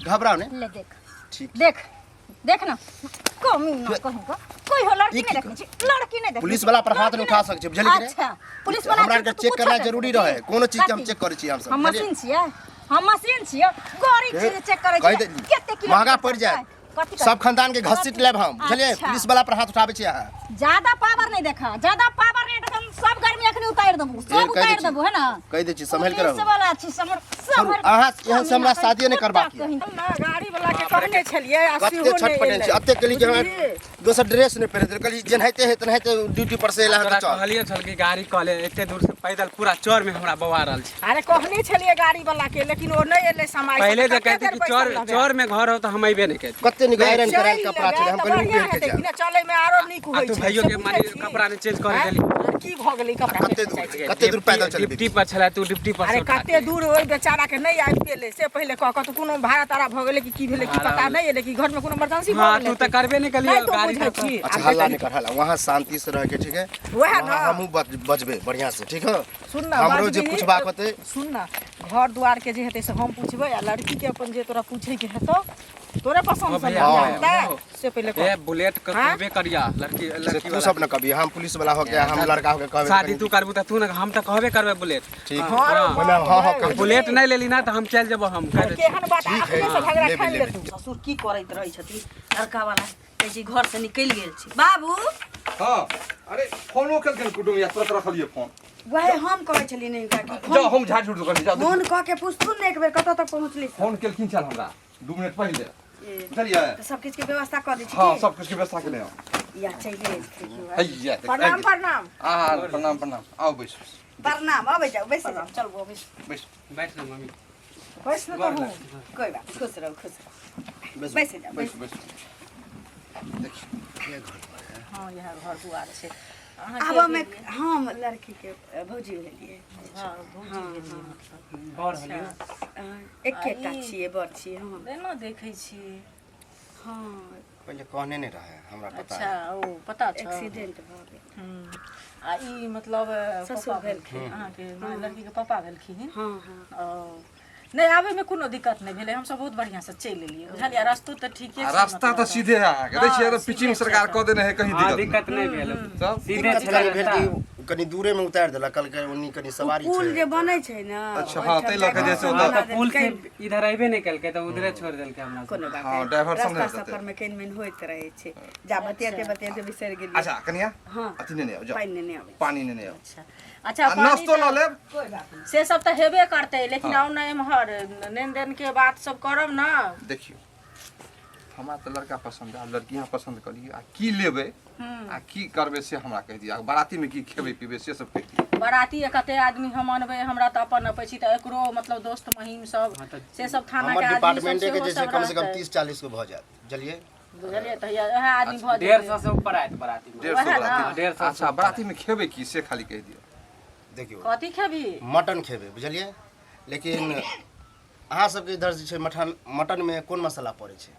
घबराउ ने। ले देख। ठीक। देख देख ना, कमी ना कहूँ का कोई हो लड़की ई नहीं की देखने छी, लड़की नहीं देखने पुलिस छी, वाला पर हाथ लड़की नहीं उठा सकै छी, बुझलियै कि नहि? अच्छा, पुलिस वाला हमरा छै आरके तऽ चेक कुछो करनाइ कर जरूरी सकै रहै, छी। कोनो चीज के हम कथी? चेक करै छी हमसब, हम बुझलियै? मशीन छियै, हम मशीन छियै, गाड़ी छियै जे चेक करै कहि छियै, दे- कते किलो महंगा पड़ि जायत। कथी सब खानदान के घसीट लेब हम, बुझलियै? अच्छा। पुलिस वाला पर हाथ उठाबै छी अहाँ। ज्यादा पावर नहीं देखा, ज्यादा पावर नहीं देखा, हम सब गर्मी अखनी उतार देबू, ए, सब कहि दै उतार छी। देबू, है ना? कहि दै छी, सम्हारि के पुलिस रहू। वाला छी, समर छोड़ू, समर अहाँ एहन से हमरा शादिये नहि करबाक यऽ। ना, गाड़ी वाला के कहने छलियै आ कते सेहो नहि छटपटेल एलै। छी, एते कहली कि हमरा बुझलियै? दोसर ड्रेस नहि पहिरे देलक, कहली जेनाहिते हे तेनाहिते ड्यूटी पर से एला हन तोरा तऽ चल। कहलियै छल कि गाड़ी कहले एते दूर से पैदल पूरा चौर में हमरा बौआ रहल छै। अरे कहने छलियै गाड़ी वाला के, लेकिन ओ नहि एलै समय से, पहले तऽ जे कते कहती देर कि बैसल चौर रहबै? चौर में घर हो तो हम अइबे नहीं कहती। कते नीक आयरन चलि करायल कपड़ा लेबै छलै, हम तऽ कहली बढ़िआँ पहिर के हेतै कि जायब। ने, चलै में आरो नीक आ होइ तू छै, भाइयो से के बुझै माने छी? कपड़ा नहीं चेंज कर आँय? देली। आर की भऽ गेलै कपड़ा कते चेंज दूर, जाइ छै? कते दूर पैदल चलबै? डिप्टी पर छलै तू डिप्टी पर से अरे उठा कते के। दूर ओहि बेचारा के नहि आबि गेलै से पहिले कह कऽ, तऽ कोनो भाड़ा ताड़ा भऽ गेलै कि की भेलै की भाड़ा पता नहि एलै, कि घर में कोनो इमरजेंसी भऽ हाँ गेलै। तू तऽ करबे नहीं कलिए नहि तो गाड़ी बुझै तऽ- छी। अच्छा हल्ला नहीं कर, हल्ला वहाँ शांति से रह के, ठीक है? वएह वहाँ ना। हमहूँ बजबै बढ़िया से, ठीक है? सुन ना, हमरो जे बाजबिही, पूछबाक होतै। सुन ना, घर द्वार के जे हेतै से हम पूछबै, आ लड़की के अपन जे तोरा पूछै के हेतौ, तोरे पसंद ओ से भैया, ना हाँ। हेतै से पहिले कह। ए बुलेट के हाँ? कहबे करिया लड़की से लड़की तू वाला। सब न कभी, हम पुलिस वाला हो के, हम लड़का हो के कहबे शादी करी। तू करबू तऽ तू न, हम तऽ कहबे करबै बुलेट। ठीक। हाँ, हाँ, ओहिमे हाँ हाँ कह। बुलेट नहीं लेली ना तऽ हम चलि जेबो, हम कह दै छी। केहन बात ठीक है, अखने से झगड़ा लेबै, ठानि लेबै। लेतू। ससुर की करैत रहै छथिन लड़का वाला, कहै छी घर से निकलि गेल छी बाबू। हाँ अरे फोनो केलखिन कुटुम या तुरंत रखलियै फोन। वएह हम कहै छलियै ने हिनका कि जाओ फोन हम झाड़ झूठ कर जाओ। फोन कऽ के पुछथुन ने एक बेर कतऽ तक पहुँचली। फोन केलखिन छल हमरा 2 मिनट पहिले, ए, बुझलियै? तऽ सब किछु के व्यवस्था कऽ दै छी हाँ की? सब कुछ के व्यवस्था केने हम। या चलि एलखिन। हैया देख, प्रणाम प्रणाम। आ प्रणाम प्रणाम, आओ बैसू। प्रणाम, अबै जाउ, बैस जाउ। चल बौ, बैस। बैसू। बैठ ना मम्मी। बैस ने तहूँ। कोइ बात नहीं, खुश रहू खुश रहू, बैस जाउ बैस। बैसू बैसू। देखियौ हाँ इएह घर दुआर छै। आब मे हम लड़की के भौजी भेलियै। हाँ, भौजी भेलियै मतलब। बड़ होलियै। हाँ, एकेटा छियै, बड़ छियै हम। एना देखै छी। हाँ पहिले कहने नहि रहै हमरा, पता। अच्छा ओ पता छौ? एक्सीडेंट भऽ गेल। आ ई मतलब ससुर पप्पा भेलखिन। अहाँके, माने लड़की के पापा भेलखिन। हाँ हाँ। ओ नहि, आबैमे कोनो दिक्कत नहि भेलै, हमसब बहुत बढ़िआँसँ चलि एलियै, बुझलियै? रस्तो तऽ ठीके आ छै। रास्ता मतलब तऽ सीधे है अहाँके, दै छियै हाँ, पिचिंग सीधे सरकार छै। कऽ देने है, कहीं हाँ दिक्कत दिक्कत नहीं भेल, तब सीधे दिक्कत छलै कनि भेल रास्ता। कि कनि दूरे में उतारि देलक, कहलकै ओन्नी कनि सवारी पुल छै। जे बनै छै ने। अच्छा, हाँ, ताहि लऽ कऽ जे छै हाँ ओतऽ तऽ पुल से इधर अइबे नहीं केलकै तऽ उधरे छोड़ देलकै हमरा सब। कोनो बात हाँ, नहि, डाइवर्सन रास्ता हेतै। सफर में कनि मनि होइत रहै छै। जा बतियाते बतियाते बिसरि गेलियै। अच्छा कनिया, हाँ। अथी नेने आउ, जाउ। पानि नेने आबै। पानि नेने आउ। अच्छा अच्छा आ पानि नाश्तो तऽ- लऽ लेब। कोइ बात नहि, से सब तऽ हेबे करतै, लेकिन आउ ने एम्हर, लेन देन के बात सब करब ने। देखियौ हमरा तऽ लड़का पसंद है, लड़की अहाँ पसंद कऽ लियौ, आ की लेबै आ की करबै से हमरा कहि दिअ, आ बारातीमे की खेबै पीबै से सब कहि दिअ। बाराती कते आदमी हम अनबै? हमरा तऽ अपन अपै छी, तऽ एकरो मतलब दोस्त महिम सब हाँ, तऽ से सब थाना हमर के आदमी सब डिपार्टमेंटे के सेहो जे छै सब कम से कम रहतै। 30 40 गो भऽ जायत, बुझलियै? बुझलियै तऽ हैया उएह आदमी भऽ 150 जेतै। से ऊपर आयत बाराती में। 150 वएह ना। बाराती। 150 से अच्छा ऊपर। बारातीमे खेबै की से खाली कहि दिअ। देखियौ कथी खेबही? मटन खेबै, बुझलियै? लेकिन अहाँ सबके इधर जे छै मटन, मटनमे कोन मसाला पड़ै छै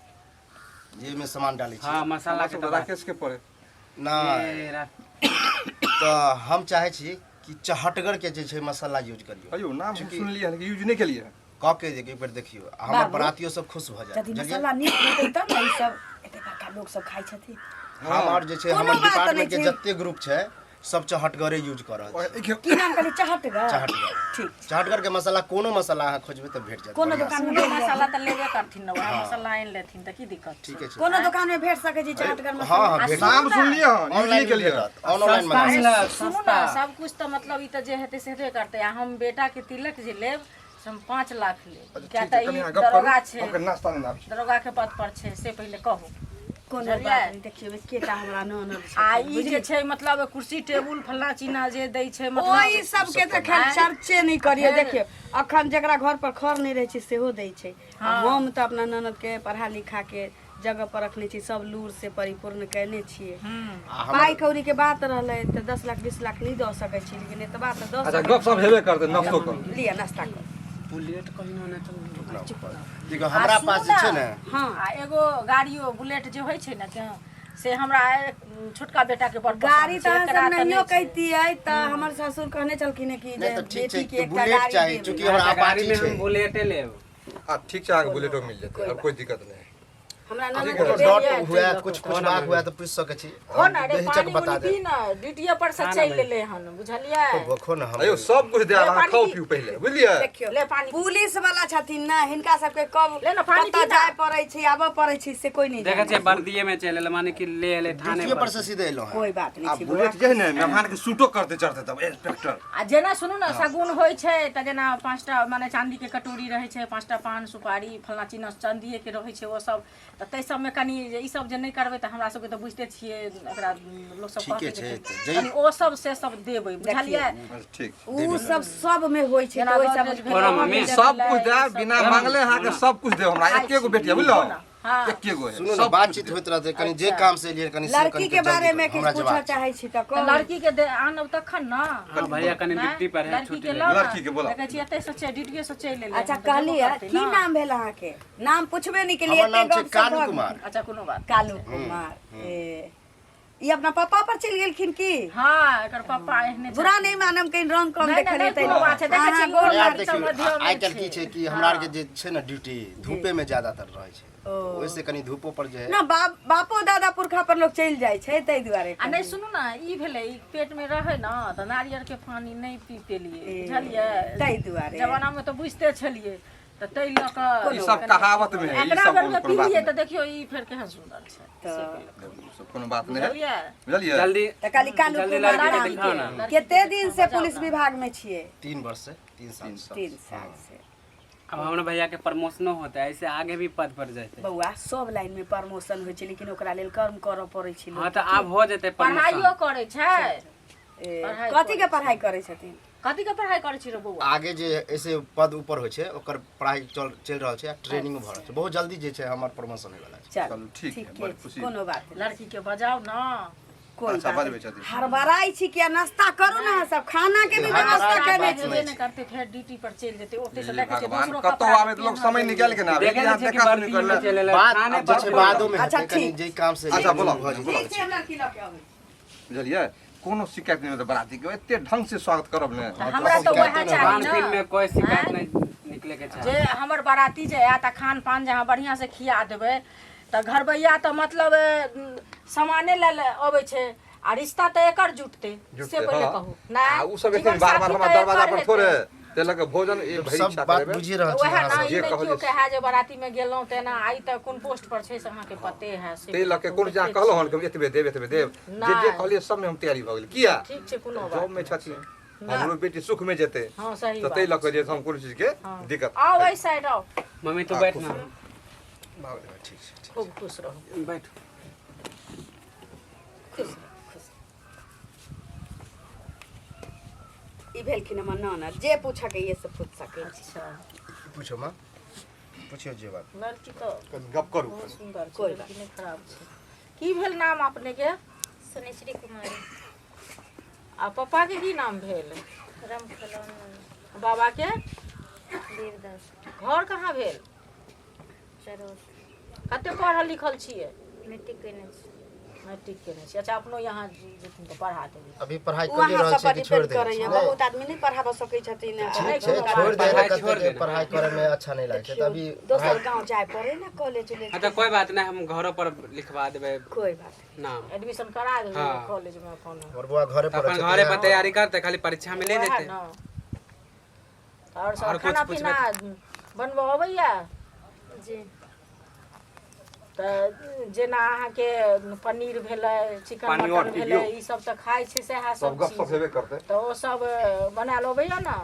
जाहिमे सामान डालै हाँ छियै? मसाला के तऽ तऽ बात राकेश के पड़े नहि ए, तऽ हम चाहै छी कि चहटगर के जे छै मसाला यूज करियौ। अयौ नाम हम सुनलियै हन, यूज नहि केलियै हन। कऽ के जे एक बेर देखियौ, आ हमर बाबू, बरातियो सब खुश भऽ जायत, यदि बुझलियै? मसाला नीक हेतै तब ने ई सब एते बड़का लोक सब खाइ छथिन। हम आओर जे छै कोनो हमर बात नहि डिपार्टमेंट के छै। जते ग्रुप छै सब चहटगरे यूज कऽ रहल छै। की नाम कहली? चहटगर? चहटगर। ठीक छै। चहटगर के मसाला, कोनो मसाला अहाँ खोजबै तऽ भेट जायत कोनो बढ़िआँ से। दोकान में कोनो भेट जायत। मसाला तऽ लेबे करथिन ने, वएह मसाला आनि लेथिन तऽ की दिक्कत छै? ठीके छै। कोनो दोकान में भेट सकै छै चहटगर हँ मसाला? हँ भेट नाम जायत। सुनलियै हन, यूज नहि ऑनलाइन केलियै हन। भेटत, ऑनलाइन सस्ता मंगा मिलत। सुनू सस्ता। ने, सब कुछ तऽ मतलब ई तऽ जे हेतै से हेबे करतै, आ हम बेटा के तिलक जे लेब से हम 5 लाख लेब। अच्छा किया ठीक तऽ छै, ई कनि अहाँ गप करू, दरोगा छै, हम कनि नाश्ता नेने आबै छी। दरोगा के पद पर छै, से पहिले कहू। कोनो बुझलियै? बात नहि, देखियौ एकेटा हमरा ननद आ छथिन, ई जे बुझलियै? छै मतलब कुर्सी टेबुल फल्लाँ चिन्ना जे दै छै ओहि मतलब सबके तऽ खैर चर्चे नहि करियौ। देखियौ अखन जकरा घर पर खर नहि रहै छै सेहो दै छै, आ हम तऽ अपना ननद के पढ़ा लिखा के जगह पर रखने छी, सब लूर से परिपूर्ण कयने छियै। आ पाइ हमर कौड़ी के बात रहलै तऽ 10 लाख 20 लाख नहि दऽ सकै छी, लेकिन एतबा तऽ दऽ अच्छा सकै। गप सब हेबे करतै, नाश्तो करू। लिअ नाश्ता करू। बुलेट कहीं ना चल। देखियौ हमरा आ सुनू पास जे छै ने, ने। हाँ। आ एगो गाड़ियो बुलेट जे होइ छै ने के, से हमरा छोटका बेटा के बड़ पसंद गाड़ी छै, तऽ अहाँ एकरा सब तऽ नहियो नहि छै। कहितियै तऽ हमर ससुर कहने छलखिन कि नहि जे तऽ ठीक छै बेटी के एकटा बुलेट गाड़ी चाही देबै। चूँकि हमरा गाड़ी अपाची में छै। हम बुलेटे लेब। आ ठीक छै, अहाँके बुलेटो मिल जेतै, और कोई दिक्कत नहीं। हमरा ननद कोनो के डॉट बेटी हुए, कुछ पूछबाक हुए तऽ पूछि सकै छी। खो ना रे, बेहिचक पानी बता उनी देब। पी ना, ड्यूटिए पर से चलि एलै हन, बुझलियै? खो ना हम। अयो सब कुछ देब, ले अहाँ पानी खाउ पी। पीउ पहिले, बुझलियै? देखियौ, ले पानी। पुलिस वाला छथिन ना, हिनका सबके कब ले ना, पानी कतऽ पी ना। जाय पड़ै छै, आबऽ पड़ै छै, से कोई नहीं देखै जानै। छियै बर्दिये में चलि एलै, माने कि ले एलै थाने ड्यूटिए पर। पर से सीधे एलहुँ हँ। कोई बात नहीं आ छै बुलेट जे है ने, मेहमान के सूटो करते चढ़ते तब इंस्पेक्टर। आ जेना सुनू ने, शगुन होइ छै तऽ जेना 5टा माने चाँदीके कटोरी रहै छै, 5टा पान सुपारी फलना चिन्ना चाँदिएके रहै छै ओ सब, तऽ ताहि सबमे कनि जे ई सब जे नहि करबै तऽ हमरा सबके तऽ बुझिते छियै, एकरा लोक सब ठीके कहतै छै, जे तऽ कनि ओ सब से सब देबै, बुझलियै? ठीक। उ सब सब में होइ छै, जेना तऽ ओहि सब गोदरेज भेलै, बड़ा मम्मी, सब कुछ देब, सब बिना मांगले अहाँके सब कुछ देब। हमरा एके गो बेटी है, बुझलहुँ? हाँ। एके गो है। सुनू ने, सब कुछ बातचीत देब। होइत रहतै, कनि जे काम से एलियै कनि से लड़की कनि के बारे में हमरा किछु पूछऽ जवाब चाहै छी तऽ तऽ कहू। लड़की के आनब तखन ना। हाँ भैया कनि ड्यूटी पर है, लड़की छुट्टी के ले। लाउ ना। लड़की के बोलाउ। देखै छियै एतै से चलि, ड्यूटिए से चलि एलै। अच्छा हन, तऽ जेबो कहलियै, करतै की ना। नाम भेल अहाँके? नाम पूछबे नहि केलियै। हमर नाम एते छै गप सप कालू भऽ गेल। कुमार। अच्छा कोनो बात। कालू कुमार, ए ई अपना पापा पर चलि गेलखिन की? हाँ, एकर पापा एहने बुरा नहीं मानम, कहीं रंग कम नहि, नहि, देखलियै नहि, कोनो बात छै। देखै अहाँ छियै, गोर इहो यार लड़की देखियौ, सब मध्यमे आइ काल्हि की छै। छै कि हमरा आरके जे छै ने ड्यूटी धूपे में ज्यादातर रहै छै, ओहिसे कनि धूपो पर जे है ना, बाप बापो दादा पुरखा पर लोग चलि जाइ छै, ताहि दुआरे। आ नहि सुनू ने, ई भेलै, ई पेट में रहै ने तऽ नारियल के पानी नहि पी पेलियै, बुझलियै? ताहि दुआरे। जमाना में तऽ बुझिते छलियै, तऽ ताहि लऽ कऽ ई सब कहावत में है, ई एकरा सब बेर में कोनो बात पीलियै नहीं। तऽ देखियौ ई फेर केहन सुन्दर छै, से कहलक। ई सब कोनो बात नहीं है, बुझलियै? बुझलियै? जल्दी तऽ कहली कालू जल्दी कुमार लड़की के नाम दिखाओ ना। कते दिन से पुलिस विभाग में छियै? 3 वर्ष से, 3 साल से। 3 साल से। अब हमरा भैया के प्रमोशनो होता है, ऐसे आगे भी पद पर जाते। बौआ, सब लाइन में प्रमोशन होइ छै, लेकिन ओकरा लेल कर्म करऽ पड़ै छै। हाँ तऽ आब हो जेतै प्रमोशन। पढ़ाइयो करै छै। ए, पढ़ाइ कथी के पढ़ाइ करै छथिन? कथी के पढ़ाइ करै छी रे बौआ? आगे जे ऐसे पद ऊपर होइ छै ओकर पढ़ाइ चलि रहल छै आ ट्रेनिंग भऽ रहल छै। बहुत जल्दी जे छै हमर प्रमोशन होय वाला छै। चल चलू, ठीक है, ठीके बड़ छै, खुशी। कोनो बात नहि। लड़की के बजाउ ना। कोई अच्छा, बात बजबै छथिन। हड़बड़ाइ छी किया? नाश्ता करू ना, सब खाना के भी व्यवस्था हड़बड़ाइ के केने बात छी। नहि नहि करते, फेर ड्यूटी पर चलि जेतै ओते से। हे देखै छियै भगवान, दोसरो कतौ कपड़ा आबे तऽ लोग समय निकालि के ना आबे। देखे यहाँ नहि छै कि देखा सुनी बर्दिये में करले। चलि एलै, बात थाने आब जे पर छै बादो में अच्छा, हेतै, कनि ठीक। जे काम से अच्छा, बोलाउ, भऽ जेतै। बोलाउ। ठीक छै, हम लड़की लऽ के अबै छी। बुझलियै, कोनो शिकायत नहि होतै बराती के, एते ढंग से स्वागत करब ने। हमरा तऽ वएह चाही खान ना। पीन में कोई शिकायत नहीं निकले के चाही। जे हमर बाराती जे आयत आ खान पान जे अहाँ बढ़िआँ से खिया देबै तऽ घरबैया तऽ मतलब सामाने लए अबै छै आ रिश्ता तऽ एकर जुटतै, से जुटतै, पहिले हाँ। कहू। नहि, आ उ सब जीवन एखन बार बार साथी हमरा तऽ दरवाजा एकर पर थोड़े हेतै। तेलक भोजन ई भरि सब इच्छा बात करेबै। बुझि रहल तऽ छी वएह अहाँ ना, सब। ई जे नहि कहलियै केओ कहए जे बाराती में गेलहुँ तेना, आइ तऽ कोन पोस्ट पर छै से अहाँके पते है से। ताहि लऽ के कोनो चीज अहाँ कहलहुँ हन कि हम एतबे देब, एतबे देब, जे जे नहि। कहलियै सबमे हम तैयारी भऽ गेल। किया? ठीक छै, कोनो बात जॉब में छथिन, हमरो बेटी सुख में जेतै। हाँ सही तऽ ताहि बात। लऽ के जे हम कोनो चीज के दिक्कत। आउ एहि साइड आउ। मम्मी तू बैठ ना। ठीक छै। खूब खुश रहू। बैठ। खुश रहू, खुश रहू। ई भेलखिन हमर ननद, जे पूछऽ के ये से पूछ सकै छी। अच्छा पूछो माँ, पूछियो जे बात। लड़की तऽ कनि गप करू। बहुत सुन्दर छै। कोई लड़की नहि खराब छै। की भेल नाम अपने के? सुनिश्री कुमारी। आ पप्पा के की नाम भेल? राम खेलौना। बाबा के? वीरदास। घर कहाँ भेल? चरौत। कते पढ़ल लिखल छियै? मैट्रिक केने छी। मैट्रिक केने छी। अच्छा, अपनो यहाँ जेथिन तऽ पढ़ा देबै। अभी पढ़ाई ओ कर अहाँ रहल सब छै पर कि छोड़ डिपेंड देने करैया, छै? बहुत आदमी नहि पढ़ाबऽ सकै छथिन। ठीक छै, कोनो छोड़ बात दे। पढ़ाई कते छोड़ के देने। पढ़ाई करे में अच्छा नहीं लागै छै तऽ अभी दोसर गाँव जाय पड़े ने कॉलेज उलेज। हाँ तऽ कोई बात नहीं, हम घरों पर लिखवा देबै। कोई बात नहीं। नाम एडमिशन करा देबै। हाँ। कॉलेज में अपन। हमर बौआ घरे तऽ पढ़ै अपन छै। घरे पर तैयारी करतै, खाली परीक्षा में ले वएह जेतै। ने। और सब और कुछ खाना पूछबै? पीना बनबऽ अबैया? जी। तऽ जेना अहाँके पनीर भेलै, चिकन पानी और मटन पी भेलै, लियौ। ई सब तऽ खाइ छै सएह सब सब गप सप चीज। हेबे करतै। तऽ ओ सब बनायल अबैया ने?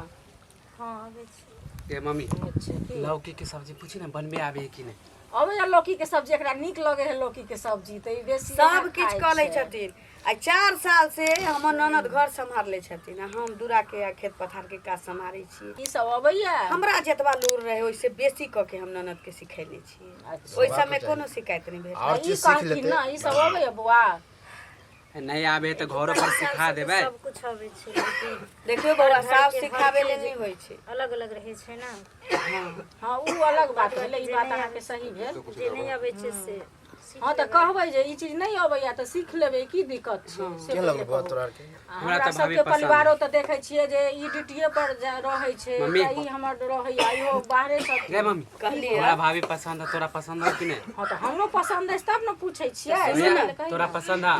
हँ, अबै छी। ए मम्मी, अच्छा, की? लौकी के सब्जी पूछी ना, बनबे आबे है कि नहीं? अबैया लौकी के सब्जी? एकरा नीक लगै है लौकी के सब्जी, तऽ ई बेसी सब इएह किछु खाइ कऽ लै छै। छथिन। आ 4 साल से हमर ननद घर सम्हारले छथिन आ हम दूरा के आ खेत पथार के काज सम्हारै छी। ई सब अबैया? हमरा जतबा लूर रहे ओहिसे बेसी कऽ के हम ननद के सिखेने छियै। अच्छा। ओहि सबमे कोनो शिकायत नहि भेल। और ई चीज सीख कहलखिन लेतै। ने, ई सब अबैया बौआ? नहीं आबे तऽ घरों पर सिखा देबै। सब कुछ अबै छै, लेकिन देखियौ बौआ, हर साफ घरके हर सिखाबै ले चीज नहि होइ छै। अलग अलग रहै छै ने। हाँ, उ अलग बात भेलै। ई बात अहाँके सही भेल। जे नहि अबै छै से। हँ तऽ कहबै जे ई चीज नहि अबैया तऽ सीख लेबै की दिक्कत छै से केहन लगल बौआ तोरा आरके? आ हमरा हमरा तऽ भाभी सबके पसंद परिवारो तऽ देखै छियै जे ई ड्यूटिए पर रहै छै मम्मी। तऽ ई हमर रहैया इहो बाहरे सब गे मम्मी कहलियै हमरा भाभी पसंद है तोरा पसंद है कि नहीं हँ तऽ हमरो पसन्द अछि तब ने पूछै छियै भैया, तोरा पसंद है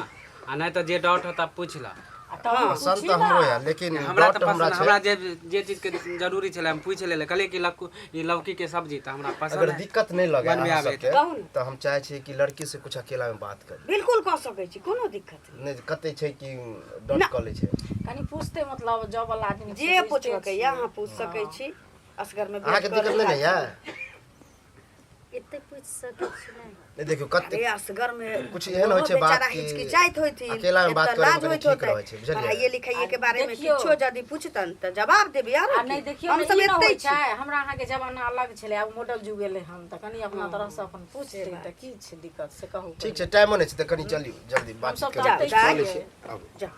आ नहीं तो जे डाउट हो तब पूछ ला आ तब पसंद तऽ हमरो है लेकिन हमरा डाउट तऽ हमरा पसंद छै हमरा जे जे चीज के जरूरी छलै हम पूछि लेले कहलियै कि लक्कू ई लौकी के सब्जी तऽ हमरा पसंद अगर है दिक्कत नहीं लगे बनबे अहाँ आबै सबके कहू ने। तऽ हम चाहे छियै कि लड़की से कुछ अकेला में बात करी बिल्कुल कऽ सकै छी कोनो दिक्कत नहि नहि कते छै कि डट कऽ लै छै कनि पूछते मतलब जॉब वाला आदमी जे पूछबके यऽ अहाँ पूछ सकै छी असगर में अहाँके दिक्कत नहि ने यऽ एते पूछि सकै छी नहि नहि देखियौ कते अरे असगर में कुछ एहन होइ छै बात बेचारा कि हिचकिचाइत होथिन अकेला में बात एतऽ करैमे लाज कनि होइत ठीक होतै। रहै छै, बुझलियै? पढ़ाइए लिखाइए के बारे में देखियौ। किछो यदि पूछतन तऽ जवाब देबै आरो आ नहि की? देखियौ हम ने सब ई न एतै होइ छी छै हमरा अहाँके जमाना अलग छलै आब मॉडल जुग एलै हन तऽ कनि अपना तरहसँ अपन पूछतै तऽ की छै दिक्कत से कहू ठीक छै टाइमो नहि छै तऽ कनि चलियौ जल्दी बातचीत हमसब करी तऽ चलै छियै। छी आबू जा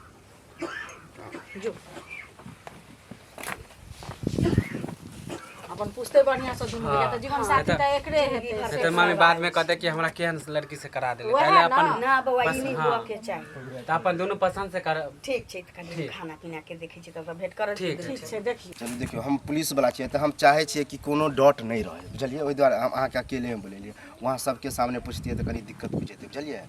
जो अपन पूछते बढ़िया से दुनू हाँ। तऽ जीवन साथी तऽ एकरे हेतै नहीं तऽ मम्मी बाद में कहते कि हमरा केहन लड़की से करा देले वएह पहले ना। अपन ना बौआ ई बस, नहि हाँ। हुअ के चाही तऽ अपन दुनू पसंद से कर ठीक छै तऽ कनि हम खाना पीना के देखै छी तब तऽ भेंट करब ठीक ठीक छै देखियौ चलू देखियौ हम पुलिस वाला छियै तऽ हम चाहै छियै कि कोनो डॉट नहि रहै बुझलियै ओहि दुआरे हम अहाँके अकेलेमे बोलेलियै वहाँ सबके सामने पुछतियै तऽ कनि दिक्कत बुझेतै बुझलियै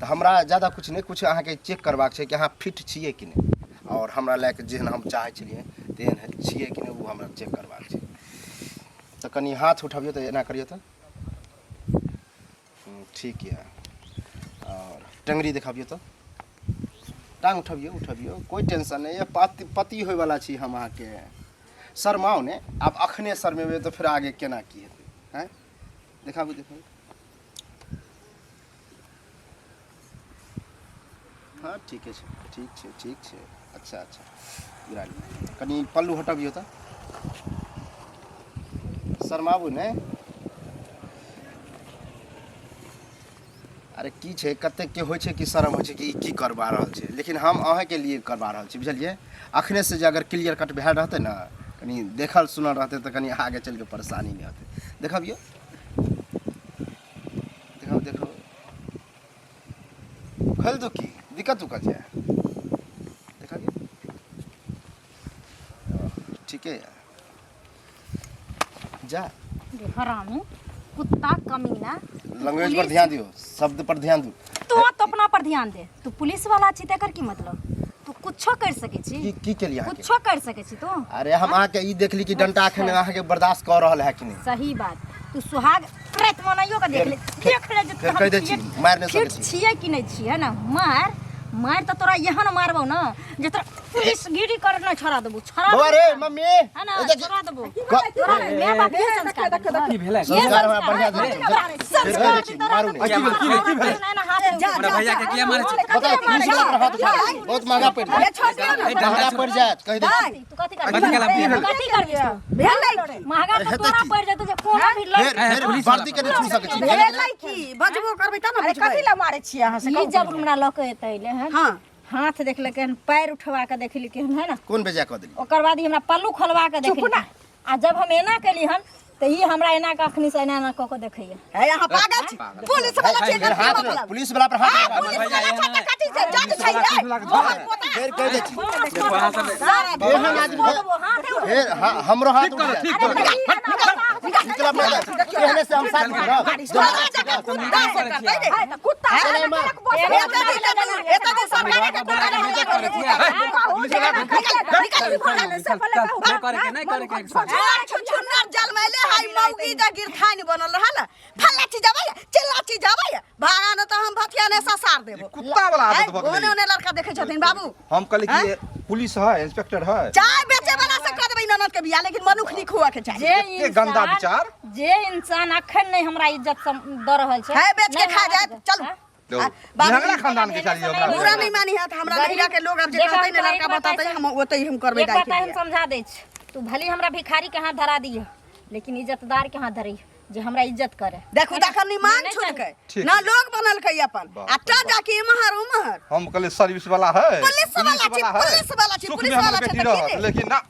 तऽ हमरा ज्यादा किछु नहि किछु अहाँके चेक करबाक छै कि अहाँ फिट छियै कि नहि आओर हमरा लए कऽ जेहन हम चाहै छलियै तेहन छियै कि नहि ओ हमरा चेक करबाक छै तऽ कनि हाथ उठबियौ तऽ एना करियौ तऽ ठीक यऽ आओर टङ्गरी देखाबियौ तऽ टांग उठबियौ उठबियौ कोइ टेंशन नहि यऽ पति पति होइवला छी हम अहाँके शरमाउ ने आब अखने शरमेबै तऽ फेर आगे केना की हेतै आँय देखाबू देखाबू हँ ठीके छै ठीक छै ठीक छै अच्छा अच्छा गिरा लिअ कनि पल्लू हटबियौ तऽ शरमाबू ने अरे की छै कतेकके होइ छै कि शरम होइ छै कि ई की करबा रहल छै लेकिन हम अहाँके लिए करबा रहल छी बुझलियै अखने से जे अगर क्लियर कट भेल रहतै ने कनि देखल सुनल रहतै तऽ कनि आगे चलि कऽ परेशानी नहि होतै देखबियौ देखो देखो खोल दू की दिक्कत उक्कत छै देखलियै ठीके यऽ जा रे हरामी कुत्ता कमीना लैंग्वेज पर ध्यान दियौ शब्द पर ध्यान दियौ तू तो अपना पर ध्यान दे तू पुलिस वाला छी तेकर की मतलब तू कुछो कर सकै छी की की केलियै अहाँके कुछो कर सकै छी तू अरे हम अहाँके ई देखली कि डंटा एखन अहाँके बर्दाश्त कऽ रहल है कि नहि सही बात तू सुहाग राति मनाइयो के देख ले देख ले जे फेर कहि दै छी, मारि नहि सकै फिट छी। छियै कि नहि छियै है ना मार मार तऽ तोरा एहन मारबौ ना जे तोरा पुलिस गिरी कर ना छोड़ा देबौ छोड़ा बौआ रे मम्मी है ना ए देखी छोड़ा देबौ क- तोरा माय बाप के संस्कार देलकौ। की भेलै ये संस्कार हमरा बढ़िया संस्कार, देलकै। हाँ, फेर कहि दै छी, मारू नहि की भेल की भेल की भेल ना, ना, हाथ जा, हमरा भैया के किया मारै छै बता पुलिस वाला पर हाथ उठा दै छी, बहुत महंगा पड़ि जायत छोड़ दियौ ने महंगा पड़ि जायत कहि दै छी तू कथी कथी केला? करबी कथी करबी तू? भेलै महंगा अरे तऽ हेतै तोरा की? पड़ि जेतौ जे कोनो भी लड़ फेर फेर वर्दी के नहि छू सकै छी भेलै की बजबो करबै तब ने अरे बुझबै कथी लए मारै छियै अहाँ से ई जब हमरा लऽ के एतै ले हन हँ हाथ देखलकै हन पैर उठवा के देखलकै हन है ना कोन बेजा कऽ देली ओकर बाद ई हमरा पल्लू खोलवा के देखलकै आ जब हम एना केली हन तऽ ई हमरा एना के अखनी से एना एना कऽ के देखैया है अहाँ पागल छी पुलिस वाला छी फेर हाथ मतलब पुलिस वाला पर हाथ लगा पुलिस वाला छै तऽ कथी छै जज छै रे तोहर पोता फेर कहि दै छी देखो अहाँ सब एहन आदमी फेर हाँ, हमरो हाथ उठ जायत निकलब नहि जायत। एहने से हम साथ करब तोरा जकाँ कुत्ता से करतै रे कुत्ता चलै माँ। एते दिन एते दिन सरकारे के कुत्ता रहै करे छियै। निकल निकल नहि करे के नहि करे के एक साथ छुछुन्नर जलमैले हाय मौगी जे गिरथानि बनल रहल फल्ला चीज आबै चिल्ला चीज आबै भागा न तऽ हम भथिया ने ससार देबो कुत्ता वाला आदत भऽ ओने गेलै ओने लड़का देखै छथिन बाबू हम कहली कि पुलिस है इंस्पेक्टर है चाय बेचे वाला से कऽ देबै ननद के बियाह लेकिन मनुख नीक हुआ के चाही जे एते गंदा इंसान विचार। जे इंसान अखन नहीं हमरा इज्जत दऽ रहल छै है बेच के नहि खा हमरा जायत इज्जत- चलू हाँ? देखो, आ, बाबू निहंगरा खानदान के चाहिए हमरा बुरा नहीं मानी है हमरा गरीब- नैहरा के लोग अब जे देखो, कहतै ने हम तोरा लड़का एक बात बततै ऐसा- हम ओतै हम करबै एक दाइ बात के हम बियाह। समझा दै छी तू भले हमरा भिखारी के हाथ धरा दिह लेकिन इज्जतदार के हाथ धरी जे हमरा इज्जत करे देखू तखन निमान नहि छुटकै ठीक। ना लोग बनलकै अपन बाप आ रे टा बाप। जाके इम्हर उम्हर हम कहले सर्विस वाला है पुलिस वाला छी, पुलिस वाला छी, सुख पुलिस में हमर वाला छै बेटी तऽ की रहत रे? लेकिन ना